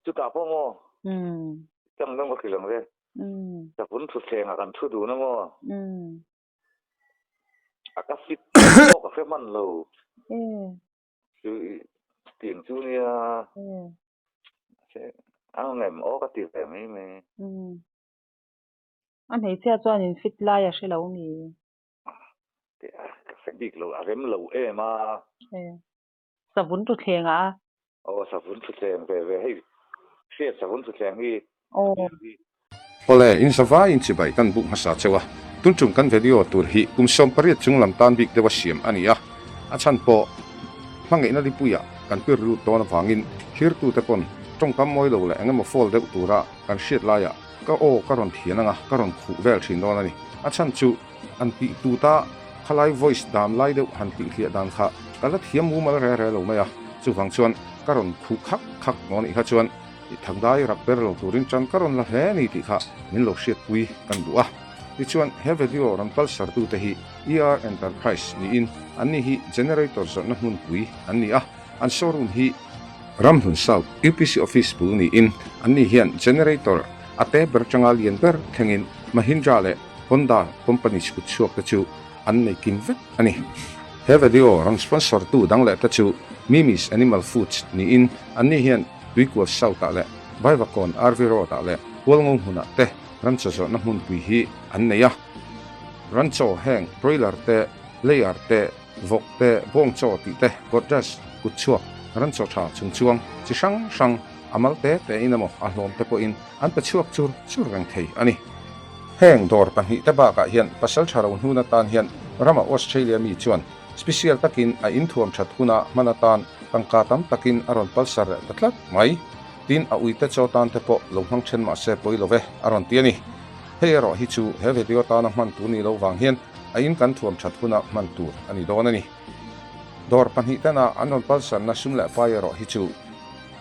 Chutah pawh maw? Chang dang ka hrilh ang che. Savun thutthleng ah kan thu dun a maw? A ka fit pawh ka hre hman lo. Chu tiang chu nia. A ngem aw ka ti ve mai mai. A hmeichhia chuan in fit lai a hre lo mi? Ka hre bik lo, a rem lo em a. Savun thuthleng ah a. Aw savun thuthleng ve ve hei hriat savun thuthleng hi. Aw. Awle, in zavai in chibai kan buk hmasa cheu a, tun tum kan video tur hi kum 18 chung lam tan bik deuh a siam a ni a, a chhan pawh hmangaihna lipuiah kan pir lut dawn avangin thirtute pawn tawngkam mawi lo leh engemaw fall deuh tura kan hriat laiah ka aw ka rawn thian anga ka rawn khuh vel thin dawn a ni. A chhan chu an tih tuta khalai voice dan lai deuh han tih hliah dan kha ka la thiam mumal re re lo mai a, chuvang chuan ka rawn khuh khak khak maw nih kha chuan i thangdai rak ber lo turin tan ka rawn la hle ni tih kha min lo hriatpui kan duh a. Tichuan he video rawn palsar tute hi ER Enterprise niin anni hi generator zawrhna hmunpui an ni a, an showroom hi Ramhlun South UPC Office bul niin anni hian generator a te ber atanga lian ber thlengin Mahindra leh Honda company chhut chhuak te chu an nei kim vek a ni. He video rawn sponsor tu dang leh te chu Mimi's Animal Foods niin anni hian Tuikual South ah leh Vaivakawn RV Road ah leh Hualngo hmunah te ranchaw zawrhna hmunpui hi an nei a. Ranchaw heng broiler te, layer te, vawk te, bawngchaw tih te, Godrej kutchhuak ranchaw tha chungchuang chi hrang hrang a mal te te in emaw a hlawm te pawhin an pe chhuak chur chur reng thei a ni. Heng dawr pahnihte bakah hian pasal tha ro hnun atan hian rama Australia mi chuan special takin a inthuam that huna hman atan tangka tam takin a rawn palsar leh ta tlat mai. Tin, a uite chaw tan te pawh lo hmang then mah se pawi lo ve a rawn ti a ni. Hei erawh hi chu he video tana hman tur ni lo vang hian a in kan thuam that huna hman tur a ni dawn a ni. Dawr pahnih tena an rawn palsarna sum leh pai erawh hi chu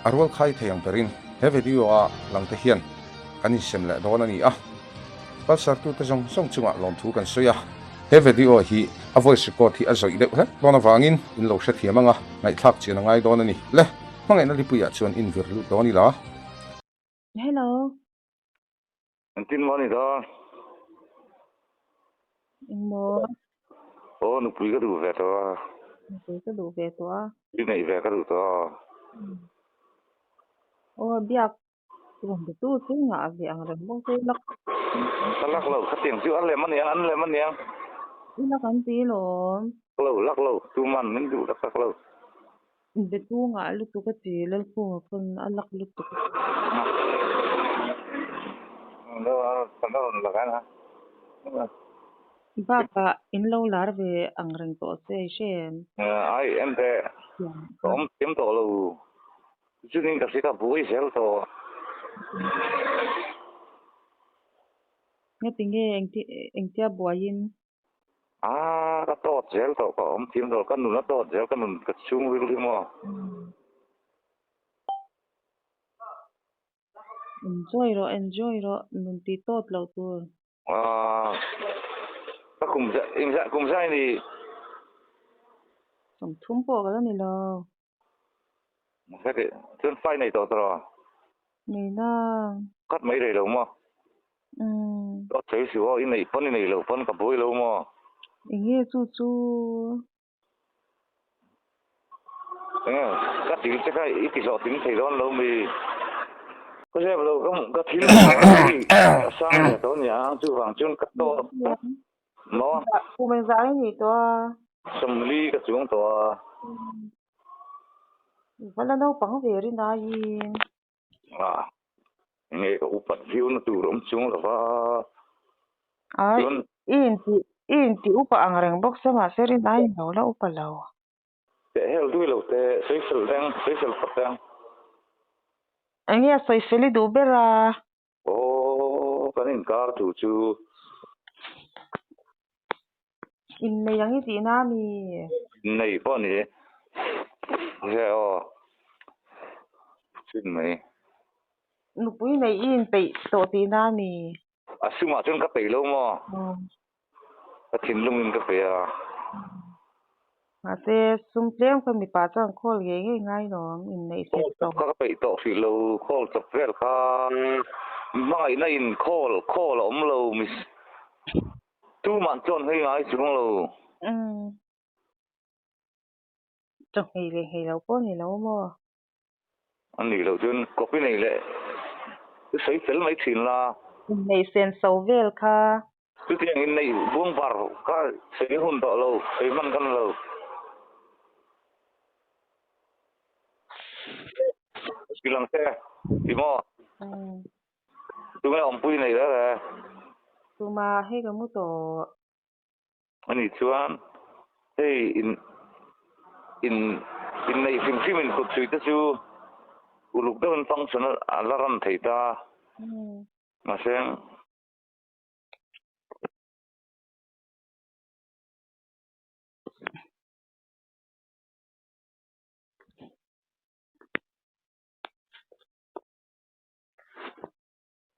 a rual khai thei ang berin he video a langte hian kan insem leh dawn a ni a, palsartute zawng zawng chungah lawmthu kan sawi a. He video hi a voice record hi a zawih deuh hlek dawn avangin in lo hrethiam anga ngaihthlak chian a ngai dawn a ni. Le, hmangaihna lipuiah chuan in vir lut dawn ila. Hello. Engtin maw ni dawn? Engmaw? Aw nupui ka duh ve tawh a. Nupui ka duh ve tawh a. I neih ve ka duh tawh a. Aw biak rawn be tu chu ngah ve ang reng bawk chu lak. Ka lak lo khatiang chu a lem aniang an lem aniang. I lak an ti lawm. Lo lak lo tuman min duh tak tak lo. Be tu ngah lutuk a ti Lalkhunga pawn a lak lutuk. Bakah in lo lar ve ang reng tawh che i hre em? Ai em teh ka awm thiam tawh lo chunin ka hria ka buai zel tawh. Ngati nge engtia buaiin? A ka tawt zel tawh ka awm thiam tawh ka nun a tawt zel ka nun ka chhung ril hi maw. Enjoy rawh enjoy rawh nun tih tawt loh tur. A ka kum engzah kum zai ni. 30 pawh ka la ni lo. Heti chuan fai nei tawh tawh. Nei nang. Khat mai rei lo maw? Umm. Ka sawi suh aw, i neih pawn i neih loh pawn ka buai lo maw? Enge chu chu? Enge ka til che kha i ti hlawhtling thei dawn lo mi? Ka zep lo, ka thil a sang ve tawh nia, chuvang chuan ka tawt tlat maw? Kum engzah i nih tawh a? 40 ka chuang tawh a. I va la naupang ve rin aiin. A, enge ka upat viau na tur awm chuang lo va. Ai, i inti, i inti upa ang reng bawk se mahse rin aiin lo la upa lo. Teh hel dui lo te, sawisel reng, sawisel phawt reng. Enge a sawisel i duh ber a? Aw, kan inkar thu chu. Innei ang i tihna a mi? Innei pawh a ni e. He aw, chin mai. Nupui nei i inpeih tawh tihna a mi? A sumah chuan ka peih lo maw? Ka thinlungin ka peih a. Mahse, sum tlem kha mipa chuan khawl ngei ngei ngai lawm, inneih Khawl set chawp tawh. kha ka peih tawh hrih lo, khawl chawp vel kha hmangaihna in khawl khawl a awm lo miss tumah chuan hei ngai chuang lo. Umm. Chawhmeh leh nghei lo pawh ni lo maw? A nih loh chuan copy nei leh i sawi fel mai thin la. Inneih sen so vel kha. Chutiang inneih buang var kha sawi hun tawh lo, sawi hman kan lo. Hrilh ang che, ti maw? Tunge awmpui nei reng e? Tumah hei ka mu tawh. A nih chuan hei in in inneih hrim hrim in kut chhui te chu uluk deuhin function a la ran thei ta. Mahse.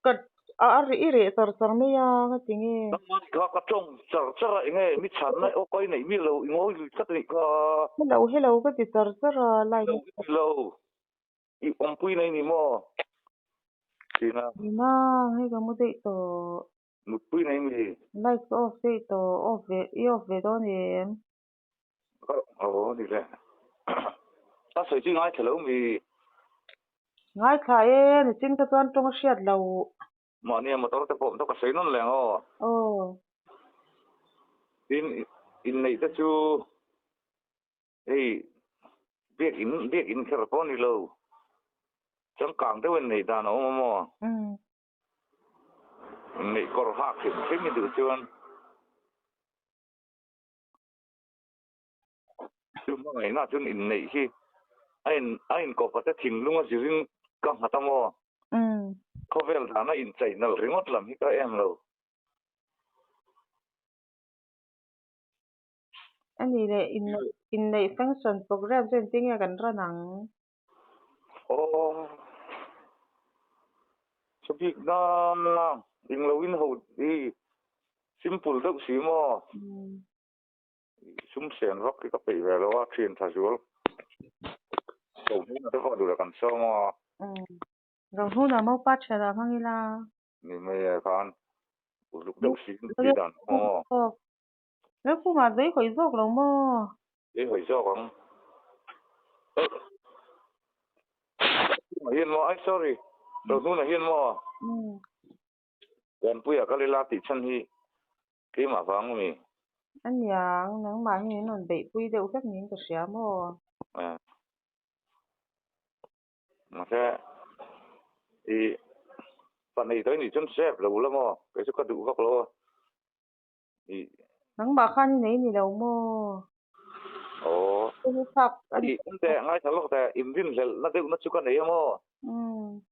Ka a a i reh char char mai a ka ti nge. Nangmah nih kha ka tawng char char a enge mi chhanna aw ka i neih miah lo i ngawi lui tlat a nih kha. Hello hello ka ti char char a line Hello i ti lo i awmpui nei ni maw tina. Nina hei ka mu daih tawh. Mutpui nei mi. Light ka off daih tawh off ve i off ve dawn em. Aw ni le. A sawi chu i ngaithla lo mi? Ngaithla e, nichin kha chuan tawng a hriat lo. Mahnia motor te pawh ka sawi nawn leh ang aw. Aw. Tin, inneih te chu hei biakin biakin kher pawh a ni lo. Changkang deuh in neih dan a awm a maw? Inneih kawr hak hrim hrim i duh chuan. Chu hmangaihna chuan inneih hi a in a inkawpa te thinlung a zirin ka nghat a maw? Khawvel dana inchei nalh ringawt lam hi ka em lo. A nih leh inneih inneih function program chu engtin nge kan run ang? Aw chubik na englo in ho hi simple deuh si maw? Sum sen vak hi ka peih ve lo a, thian tha zual ko hnuna te pawh duh leh kan sawm a. Rohnuna mopa thian ah hmang ila. Ni mai e khan uluk deuh si in tih dan maw. Lalkhumah zei hawi zawk lo maw? Zei hawi zawk ang. Lalkhumah hian maw? Ai sorry, Rohnuna hian maw? Tanpuia kal ila tih chhan hi keimah vang a mi? A niang, nangmah hi min rawn beihpui deuh hlek niin ka hria maw? Mahse, i pa nei tawh i nih chuan save lo la maw? Kei chu ka duh vak lo a. I. Nangmah khan i nei ni lo maw? Aw. I te ngaithla lawk teh, inrinhlelhna deuhna chu ka nei a maw?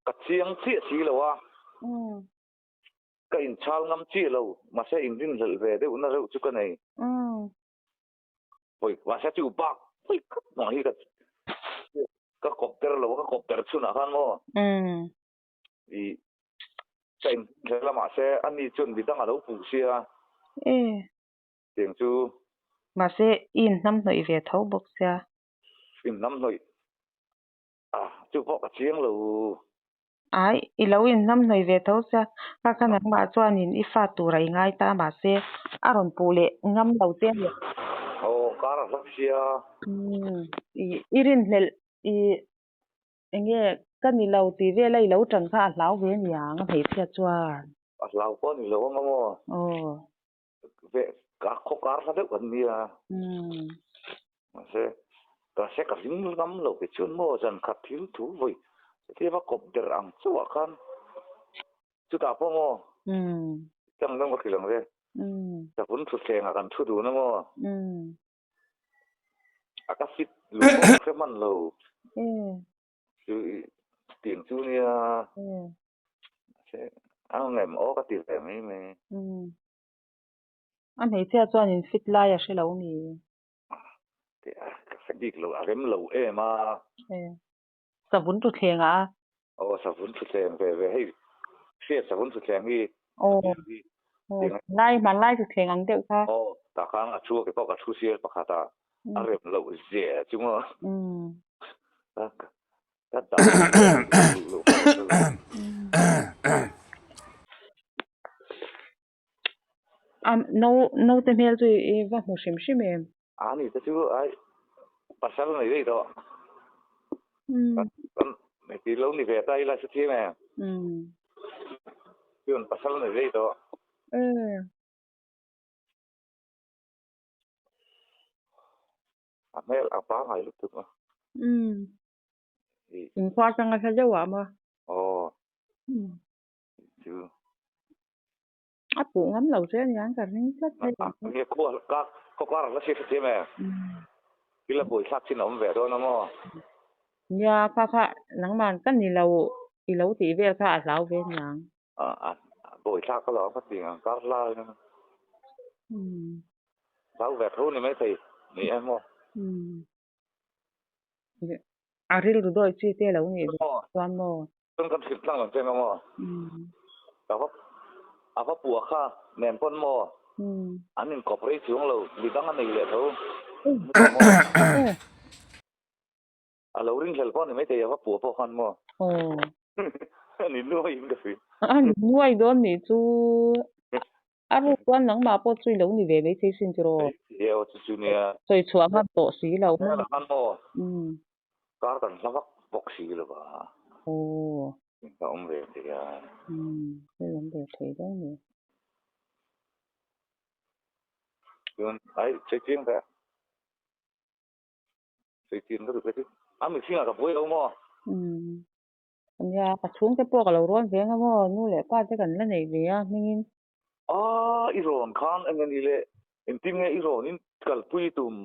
Ka chiang chiah si lo a. Ka inchhal ngam chiah lo, mahse inrinhlelh ve deuhna reuh chu ka nei. Pawi, mahse chu bak pawi khawp mai hi ka ka kawp ber lo a, ka kawp ber chhunah khan maw? I ka inhmuh lamah se ani chuan midang a lo puh sia. E. Tiang chu. Mahse i inhnamhnawih ve tho bawk sia. Inhnamhnawih a chu pawh ka chiang lo. Ai, i lo inhnamhnawih ve tho sia. Kha kha nangmah chuanin i fa tur a i ngai ta mahse a rawn puh leh ngam lo che a ni. Aw, kar a hlap sia. Umm, i i rinhlelh i Enge ka ni lo tih vel a i lo tan kha a hlau ve aniang a hmeichhia chuan. A hlau pawh a ni lo ang a maw? Aw. Ve ka khaw kar hla deuh kan nia. Umm. Mahse ka se ka ring ngam lo ke chuan maw zan khat thil thu vawi chutia va kawp der ang chauh ah khan chutah pawh maw? Umm. Chang dang ka hrilh ang che. Umm. Savun thutthleng ah kan thu dun a maw? Umm. A ka fit luh pawh ka hre hman lo. Chu tiang chu nia. A ngem aw ka ti ve mai mai. A hmeichhia chuan in fit lai a hre lo mi? Ka hre bik lo, a rem lo em a. Savun thuthleng ah a? Aw savun thuthleng ve ve hei hriat savun thuthleng hi. Aw lai hmanlai thuthleng ang deuh kha. Aw tah khan a thu a ke pawh ka thu sia pakhat ah. A rem loh zia chu maw? Ka ka dah duh loh ka hre lo. A no naute hmel chu i va hmu hrim hrim em? A ni te chu ai pasal nei daih tawh. Kan heti lo ni ve ta ila hre thiam em? Chuan pasal nei daih tawh. A hmel a pangai lutuk a. Umm. In khua atanga hla deuh ah maw? Aw. Chu. A puh ngam lo che aniang ka ring tlat hei. A nge khua ka khaw kar la hriat hriat em? Thil a buai thlak chin a awm ve dawn a maw? Nia kha kha nangman ka ni lo i lo tih vel kha a hlau ve aniang. A buai thlak a lo ka ti ang kar lai in hlau ve tho ni maithei ni em aw. A rilru dawi chi te lo nih ve chuan maw. Chuan kan hrilh tlang lo che nga maw. Ka va a va pua kha nen pawn maw an inkawp rei chuang lo midang a nei leh tho. A lo ringhlel pawh a ni maithei a va pua pawh khan maw? Aw. A ni nuai in ka hria. A ni nuai dawn nih chu a ruk chuan nangmah pawh chu i lo ni ve maithei sin tiraw? Hei aw chu chu nia. Sawi chhuah ngam tawh si lo maw? Hmel khan maw? Kar kan hla vak bawk si lo va. Aw. Ka awm ve thei a. Umm, thil awm ve thei dawn ni. Chuan ai chei chiang ve. A mihringah ka buai lo maw? Umm. Nia, ka chhungte pawh ka lo rawn ve anga maw? Nu leh pa te kan la neih ve a hmingin. A, i rawn khan eng ani le? Engtin nge i rawn in kalpui tum?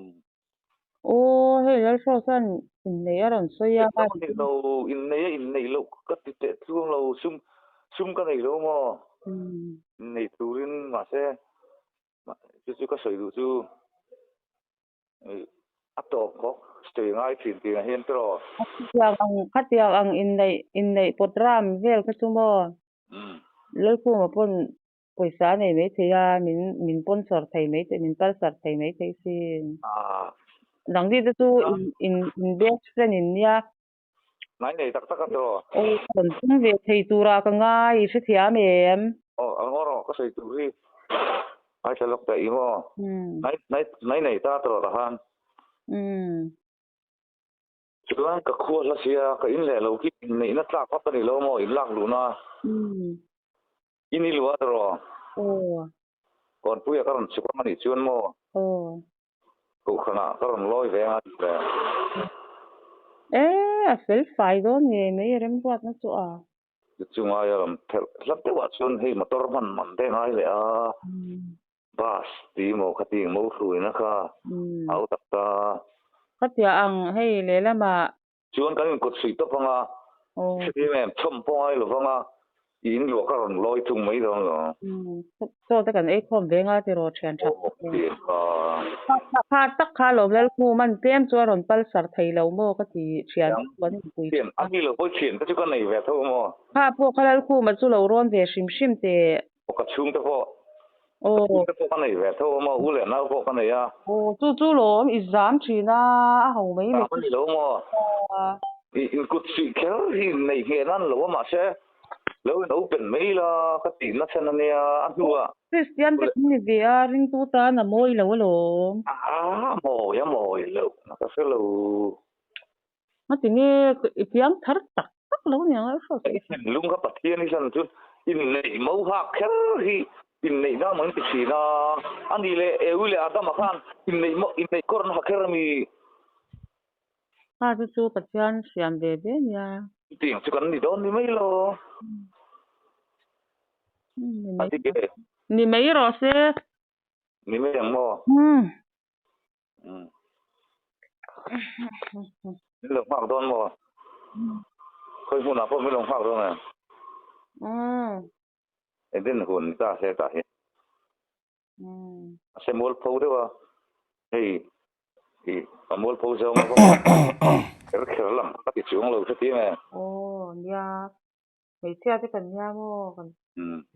Aw, hei Lalhraw chuan inneih a rawn sawi a. Englo ni lo, inneih a inneih loh ka ti teh chuang lo, sum sum ka nei lo maw? Inneih turin mahse chu chu ka sawi duh chu. A tawp khawp sawi ngai thin tih ah hian tiraw? Khatiang ang khatiang ang inneih inneih pawt ram vel kha chu maw? Lalkhuma pawn pawisa a nei mai thei a, min min sponsor thei mai thei min palsar thei mai thei sin. Nangni te chu in in in best friend in nia. Ngai nei tak tak a tiraw? Aw rawn tum ve thei tura ka ngai i hrethiam em? Aw a ngaw rawh ka sawi tur hi ngaithla lawk ta i maw? Ngai ngai ngai nei ta tiraw ta khan. Chuan ka khua hla sia ka in leh lo khi inneihna tlak vak a ni lo maw in lak luhna. I ni lua tiraw? Aw. Kawnpuia ka rawn chhuk ang a nih chuan maw? Aw. Kohhranah ka rawn lawi ve anga tih le. E, a fel fai dawn nge mai remruatna chu a. Chu chu ngai a rawn phelh hlat deuhah chuan hei motor hman man te ngai leh a, bus ti maw khati mo hruaina kha a au tak ta. Khatia ang hei lehlamah Chuan kan inkawt suih tawp anga, heti em em chhawm pawh ngai lo vanga i in luah ka rawn lawi thung mai dawn lo. Chaw te kan ei khawm ve nga tiraw thian tha tak em. Kha tak kha lawm Lalkhum an tlem chu a rawn pal sar thei lo maw ka ti thian chu an inpui thin a. Ani lo pawh thian te chu ka nei ve tho maw. Kha pawh kha Lalkhuma chu lo rawn ve hrim hrim teh. Ka chhungte pawh Ka chhungte pawh ka nei ve tho a maw, u leh nau pawh ka nei a. Aw, chu chu lawm, i zam thin a, a ho mai mai. Zam a ni lo maw? I inkut suih kher hi inneih ngheh nan lo a, mahse lo in open mai la ka tih na chhan a nia, a hnuah. Kristian te kan ni ve a, ringtu tan a mawi lo alawm. A mawi a mawi lo, ka hre lo. Ngati nge i piang thar tak tak lo nia ngai hrawt. I thinlung kha Pathian hi chan chu inneih mo hak kher hi inneih na maw in ti thin a, a nih leh Eui leh Adama khan inneih maw inneih kawr an ha kher a mi? Kha chu chu Pathian siam ve ve nia. Chutiang chu kan ni dawn ni mai lo. A ti ke. Ni mai rawh se. Ni mai ang maw? Min lo nghak dawn maw? Khawi hmunah pawh min lo nghak dawn em? Eden hun ni ta se tah hian. A se mualpho deuh a, hei i a mualpho zawng a vawng a, kher kher lam ka ti chuang lo hre tia nge. Aw nia, hmeichhia te kan nia maw, kan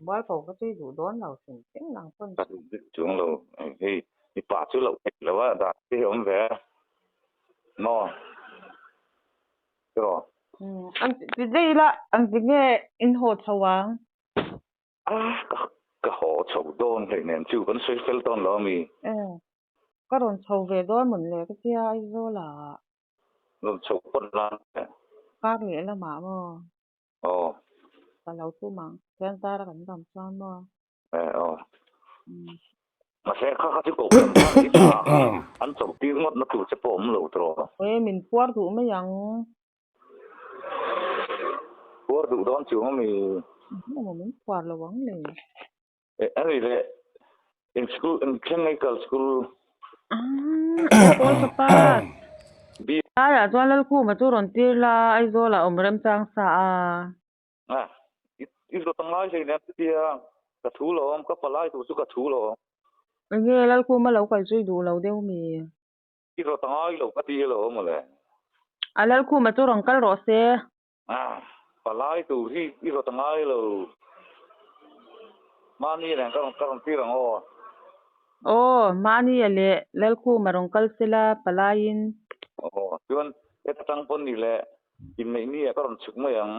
mualpho ka tui duh dawn lo hrim hrim nang pawn. Ka ti chuang lo, hei. Mipa chu loh theih lo a dan te hi a awm ve a maw tiraw? Umm an ti daih ila an ti nge in haw chho ang? A ka ka haw chho dawn hleinem chu kan sawi fel dawn lo ami? Ee ka rawn chho ve dawn mawn le ka tia Aizawl ah. Rawn chho pawn lan e. Kar leh lamah maw? Aw. Ka lo tum ang. Thian zara kan dam chuan maw? Eh aw. Mahse kha kha chu kohhran khan i tha an chawp tir ngawt na tur che pawh awm lo tawh. Eh min phuar duh mai ang. Phuar duh dawn chuang ami? Emaw min phuar lo ang le. Eh ani le eng school eng thleng nge kal school? Ah Paul ka pa. B. Laiah chuan Lalkhuma chu rawn tir la Aizawlah awm remchang sa a. A, i zawt a ngai hlei nen chutia ka thu lo awm, ka palai tur chu ka thu lo awm. Enge Lalkhuma lo kal zui duh lo deuh mi? I zawt a ngai lo ka ti lo awm mawle. A Lalkhuma chu rawn kal rawh se. A, palai tur hi i zawt a ngai lo. Mahni nen ka rawn ka rawn tir ang aw. Aw, mahni a leh Lalkhuma rawn kal sela palaiin. Aw, chuan heta tang pawn ni le Inneih ni ah ka rawn chhuk mai ang.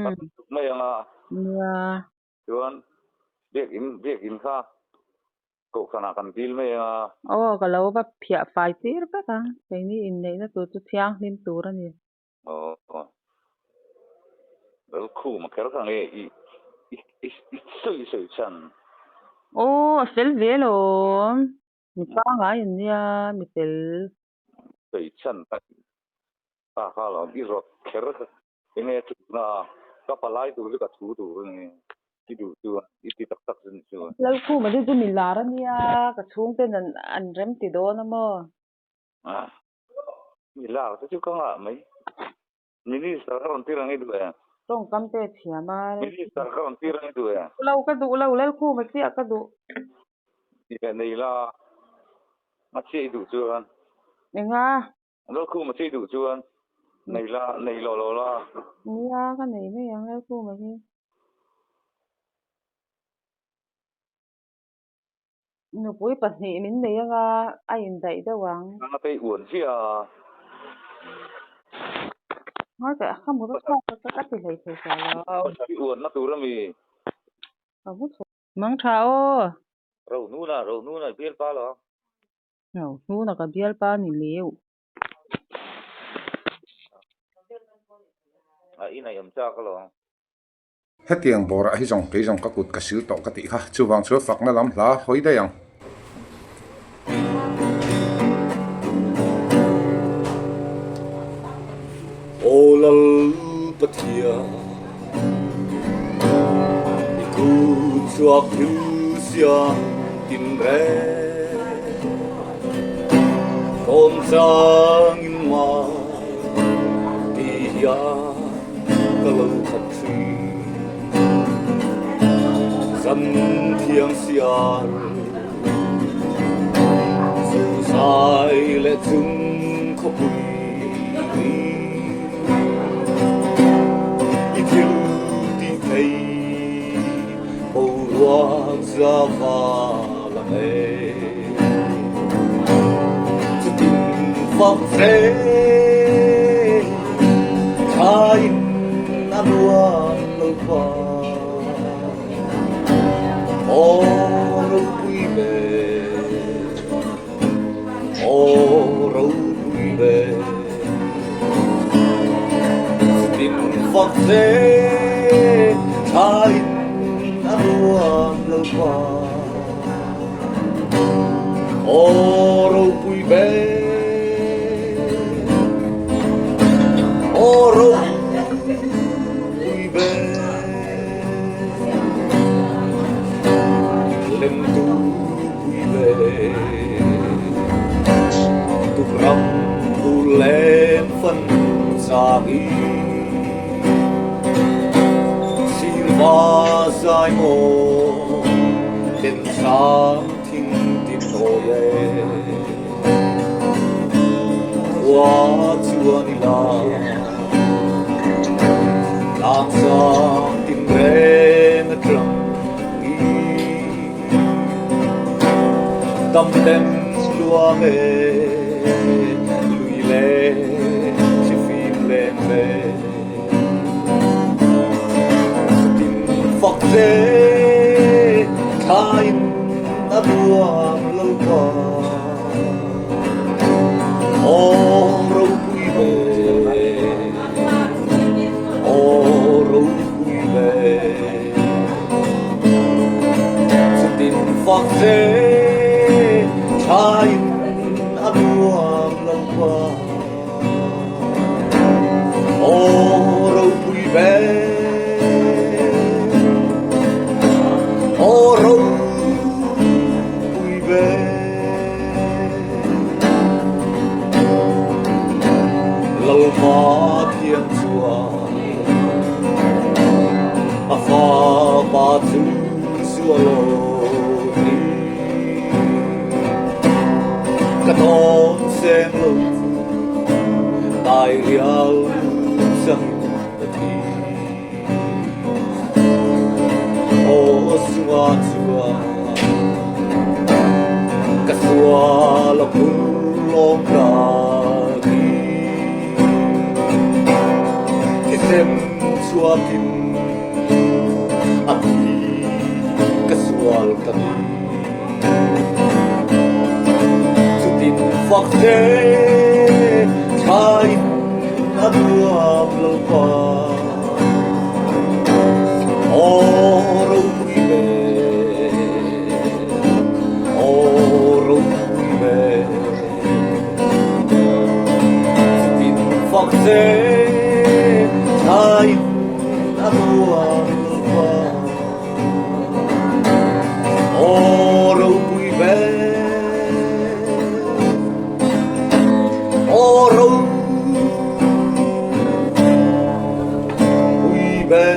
Ka rawn chhuk mai ang a. Nia. Chuan biakin biakin kha kohhran ah kan dil mai ang a. Aw ka lo va phiah fai tir vek ang. Keini inneihna tur chu thianghlim tur a ni. Aw. Lalkhuma kher kha nge i i i sawi sawi chhan. Aw a fel ve alawm. Mi pangngai an nia mi fel. Sawi chhan tak Ta kha lo i rawt kher kha enge a tlukna a, ka palai tur chu ka thu tur a ni, i duh chuan i ti tak tak chu ni chuan. Lalkhuma chu chu mi lar a nia, ka chhungten an an rem ti dawn a maw? A, mi lar te chu ka ngah mai. Minister ka rawn tir ang i duh em? Tawngkam te thiam a. Minister ka rawn tir ang i duh em? Lo ka duh lo, Lalkhuma chiah ka duh. Ti leh nei la, a chiah i duh chuan. Enga? Lalkhuma chi duh chuan nei la, nei lo lo la. Nia, ka nei mai ang Lalkhuma hi. Nupui pahnih min nei anga a indaih deuh ang. Nanga te i uan chiah a. Ngawi teh, ka mut a chhuak ta ka ti hlei thei ta lo. I uanna tur ami? Ka mu chhuak. Mang tha aw. Rohnuna, Rohnuna i bialpa lo. No, hnuna ka bialpa ni leu. A inah i awm chak alawm. Hetiang bawrah hi zawng kei zawng ka kut ka sil tawh ka tih kha, chuvang chu fakna lam hla hawi daih ang. Aw Lal Pathian, i kut chhuak thil siam tin reng. Tawn chang in mai ti hian ka lo khat thin. Zan thiang siar zozai leh chung khawpui hi i thil tih thei boruak za val ang e. Chutin fak che thlain a nuam lo pa. Aw ropui ve, aw ropui ve, Chutin fak che thlain a nuam lo pa. Aw ropui ve, aw ropui ve. Lem tu pui ve tuk ram bu len fan chang i Sirva zai maw den sang thing tin awi e Khua chuan i la Tlang sang tin reng a tlang i Dam den. luang e, lui leh thlifim leng ve. Chutin fak che thlain a nuam lo pa. Aw ropui ve, aw ropui ve. Chutin fak che thlain a nuam lo pa. Aw ropui ve, aw ropui ve. Lalpa thiam chuan a fapa chu sual awkin ka tawn seng lo tai rial sangin a thi. Aw sunga chuan ka sual a phur lawm ta khi. Thisen chhuakin a thi ka sual ka ni. Chutin fak che thlain a nuam lo pa. Aw ropui ve, aw ropui ve. Chutin fak che thlain a nuam lo pa. Aw ropui ve, aw ropui ve.